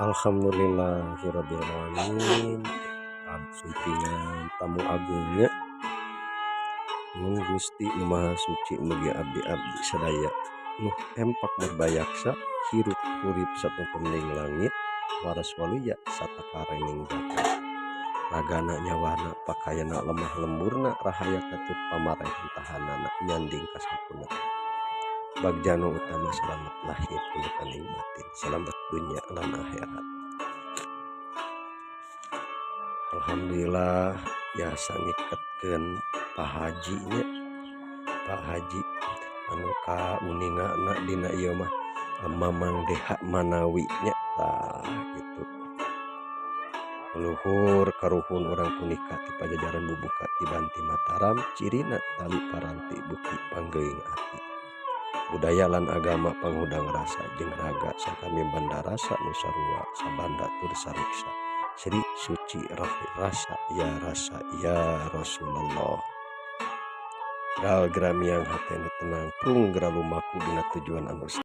Alhamdulillahirabbil alamin. Sumpingan tamu agungnya. Nuhun Gusti Nu Maha Suci, mugi abdi-abdi sadaya nu empak merbayaksa hirup urip satungkemning langit waras waluya satakarening jagat ragana nyawana pakaianna lemah lemburna rahaya katut pamarehan tahanana nyanding kasampurna bagja nu utama salamet lahir tulukaning batin salamet dunya lan akhirat. Alhamdulillah biasa ngiketkeun Pak Haji nya, Pak Haji anu kauningana dina ieu mah Mamang DH Manawi nya. Tah kitu leluhur karuhun urang punika ti Pajajaran bubuka ti Banti Mataram cirina tali paranti bukti panggeuing ati budaya lan agama panghudang rasa jeung raga sakami banda rasa nu sarua sabanda tur sariksa Sri Suci rasa ya rasa ya Rasulullah. Gal gramiang hate nu tenang prung gera lumaku dina tujuan anu.